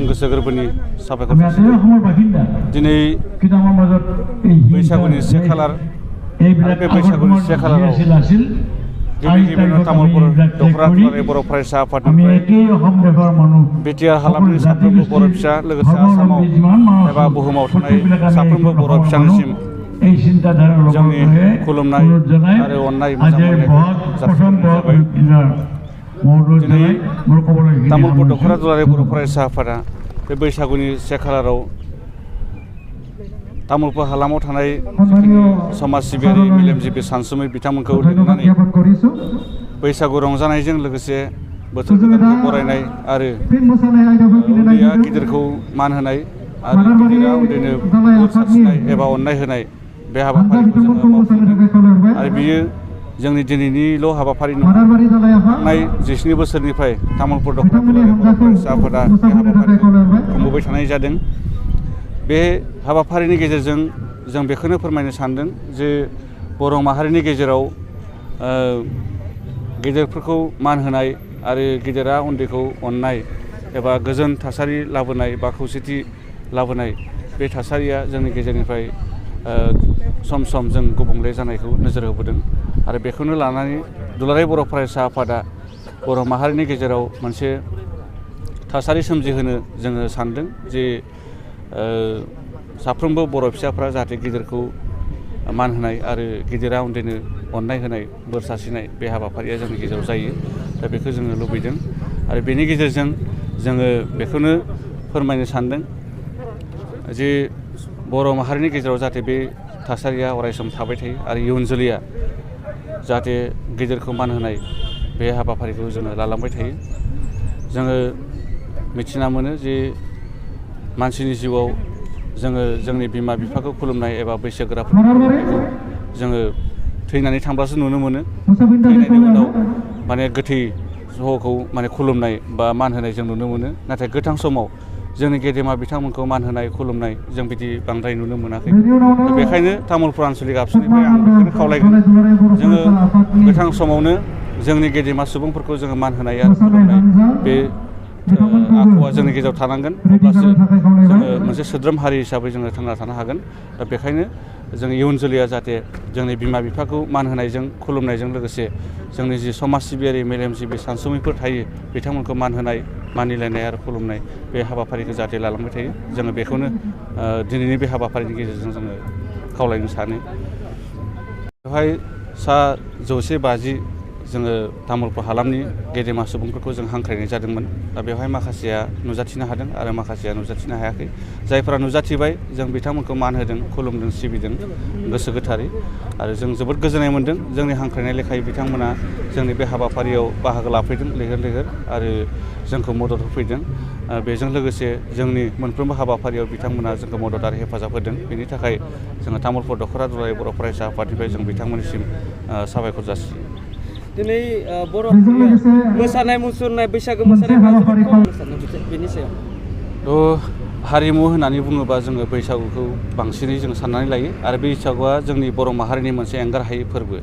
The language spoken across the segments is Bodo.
गोसो गोरबोनि साबायखर दिनै बैसागुनि से खालार आरो बे बैसागुनि से खालाराव गिबि गिबियावनो तामुलपुर दख'रा दुलाराय बर' फरायसा आफादनिफ्राय बिटिआर हालामनि साफ्रोमबो बर' फिसा लोगोसे आसामाव एबा बुहुमाव थानाय साफ्रोमबो बर' फिसानिसिम जोंनि खुलुमनाय आरो अननाय मोजां मोननायखौ जासिहरनाय जाबाय। दिनै तामुलपुर दख'रा दुलाराय बर' फरायसा आफादा बे बैसागुनि से खालाराव तामुलपुर हालामाव थानाय समाज सिबियारि मेलेमजिबि सानसुमै बिथांमोनखौ लिंनानै बैसागु रंजानायजों लोगोसे बोथोर गोदानखौ बरायनाय आरो उन्दैया गिदिरखौ मान होनाय आरो गिदिरा उन्दैनो बोर सारस्रिनाय एबा अननाय होनाय बे हाबाफारिखौ जोङो मावफुंदों आरो बियो जोंनि दिनैनिल' हाबाफारि नङा। थांनाय 19 बोसोरनिफ्राय तामुलपुर दख'रा दुलाराय बर' फरायसा आफादा बे हाबाफारिखौ खुंबोबाय थानाय जादों। बे हाबाफारिनि गेजेरजों जों बेखौनो फोरमायनो सानदों जे बर' माहारिनि गेजेराव गेदेरफोरखौ मान होनाय आरो गेदेरा उन्दैखौ अननाय एबा गोजोन थासारि लाबोनाय बा खौसेथि लाबोनाय बे थासारिया जोंनि गेजेरनिफ्राय सम सम जों गुबुंले जानायखौ नोजोर होबोदों आरो बेखौनो लानानै दुलाराय बर' फरायसा आफादा बर' माहारिनि गेजेराव मोनसे थासारि सोमजिहोनो जोङो सानदों जे साफ्रोमबो बर' फिसाफ्रा जाहाथे गिदिरखौ मान होनाय आरो गिदिरा उन्दैनो अननाय होनाय बोर सारस्रिनाय बे हाबाफारिया जोंनि गेजेराव जायो। दा बेखौ जोङो लुबैदों आरो बेनि गेजेरजों जोङो बेखौनो फोरमायनो सानदों जे बर' माहारिनि गेजेराव जाहाथे बे थासारिया अरायसम थाबाय थायो आरो इयुन जोलैया जाहाथे गिदिरखौ मान होनाय बे हाबाफारिखौ जोङो लालांबाय थायो। जोङो मिथिना मोनो जे मानसिनि जिउआव जोङो जोंनि बिमा बिफाखौ खुलुमनाय एबा बैसोगोराफोरखौ खुलुमनायखौ जोङो थैनानै थांब्लासो नुनो मोनो। थैनायनि उनाव माने गोथै सहखौ माने खुलुमनाय बा मान होनाय जों नुनो मोनो। नाथाय गोथां समाव जोंनि गेदेमा बिथांमोनखौ मान होनाय खुलुमनाय जों बिदि बांद्राय नुनो मोनाखै। बेखायनो तामुलपुर आन्सलिक आबसुनिफ्राय आं बेखौनो खावलायगोन जोङो गोथां समावनो जोंनि गेदेमा सुबुंफोरखौ जोङो मान होनाय आरो खुलुमनाय बे आखुआ जोंनि गेजेराव थानांगोन। अब्लासो जोङो मोनसे सोद्रोम हारि हिसाबै जोङो थांना थानो हागोन। दा बेखायनो जों इयुन जोलैया जाहाथे जोंनि बिमा बिफाखौ मान होनायजों खुलुमनायजों लोगोसे जोंनि जि समाज सिबियारि मेलेमजिबि सानसुमैफोर थायो बिथांमोनखौ मान होनाय मानिलायनाय आरो खुलुमनाय बे हाबाफारिखौ जाहाथे लालांबाय थायो। जोङो बेखौनो दिनैनि बे हाबाफारिनि गेजेरजों जोङो खावलायनो सानो। बेवहाय सा 150 जोङो तामुलपुर हालामनि गेदेमा सुबुंफोरखौ जों हांख्रायनाय जादोंमोन। दा बेवहाय माखासेया नुजाथिनो हादों आरो माखासेया नुजाथिनो हायाखै। जायफोरा नुजाथिबाय जों बिथांमोनखौ मान होदों खुलुमदों सिबिदों गोसो गोथारै आरो जों जोबोद गोजोननाय मोन्दों। जोंनि हांख्रायनाय लेखायै बिथांमोना जोंनि बे हाबाफारियाव बाहागो लाफैदों लैहोर लैहोर आरो जोंखौ मदद होफैदों। बेजों लोगोसे जोंनि मोनफ्रोमबो हाबाफारियाव बिथांमोना जोंखौ मदद आरो हेफाजाब होदों। बेनि थाखाय जोङो तामुलपुर दख'रा दुलाराय बर' फरायसा आफादनिफ्राय जों बिथांमोननिसिम साबायखर जासियो। दिनै बर' मोसानाय मुसुरनाय बैसागो मोसानाय बेनि सायाव हारिमु होननानै बुङोबा जोङो बैसागुखौ बांसिनै जों साननानै लायो आरो बैसागुआ जोंनि बर' माहारिनि मोनसे एंगार हायै फोरबो।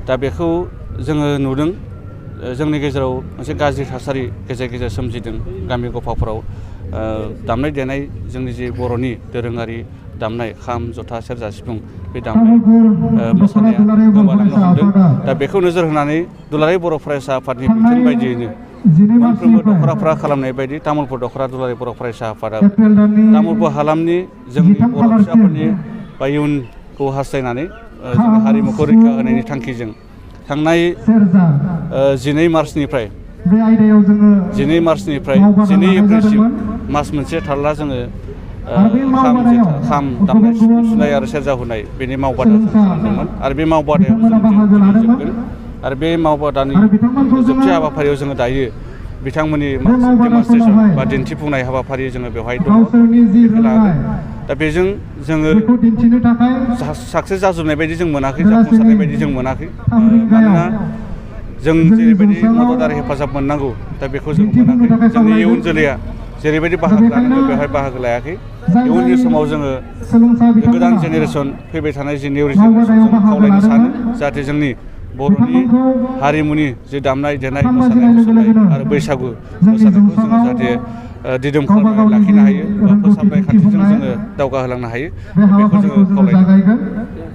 दा बेखौ जोङो नुदों जोंनि गेजेराव मोनसे गाज्रि थासारि गेजेर गेजेर सोमजिदों। गामि गफाफोराव दामनाय देनाय जोंनि जे बर'नि दोरोङारि दामनाय खाम जथा सेरजा सिफुं बे दामनाय मोसानाया गोमालांनो हमदों। दा बेखौ नोजोर होनानै दुलाराय बर' फरायसा आफादनि बिथोन बायदियैनो मोनफ्रोमबो दख'राफ्रा खालामनाय बायदि तामुलपुर दख'रा दुलाराय बर' फरायसा आफादा तामुलपुर हालामनि जोंनि बर' फिसाफोरनि बा इयुनखौ हास्थायनानै जोंनि हारिमुखौ रैखा होनायनि थांखिजों थांनाय 12 मार्चनिफ्राय 12 एप्रिलसिम मास मोनसे थारला जोङो खाम दामनाय सिफुं सुनाय आरो सेरजा हुनाय बेनि मावबादा जों खालामदोंमोन आरो बे मावबादायाव जों जोबगोन आरो बे मावबादानि जोबथि हाबाफारियाव जोङो दायो बिथांमोननि डेमनस्ट्रेसन बा दिन्थिफुंनाय हाबाफारि जोङो बेवहाय दङ। दा बेजों जोङो साक्सेस जाजोबनाय बायदि जों मोनाखै जाफुंसारनाय बायदि जों मोनाखै मानोना जों जेरैबायदि मदद आरो हेफाजाब मोननांगौ दा बेखौ जों मोनाखै। जोंनि इयुन जोलैया जेरैबायदि बाहागो लानांगौ बेवहाय बाहागो लायाखै। इयुननि समाव जोङो गोदान जेनेरेसन फैबाय थानाय जे निउ जेनेरेसन जों खावलायनो सानो जाहाथे जोंनि बर'नि हारिमुनि जे दामनाय देनाय मोसानाय मुसुरनाय आरो बैसागु मोसानायखौ जोङो जाहाथे दिदोम खालामनानै लाखिनो हायो बा फोसाबनाय खान्थिजों जोङो दावगाहोलांनो हायो बेखौ जोङो खावलायदों।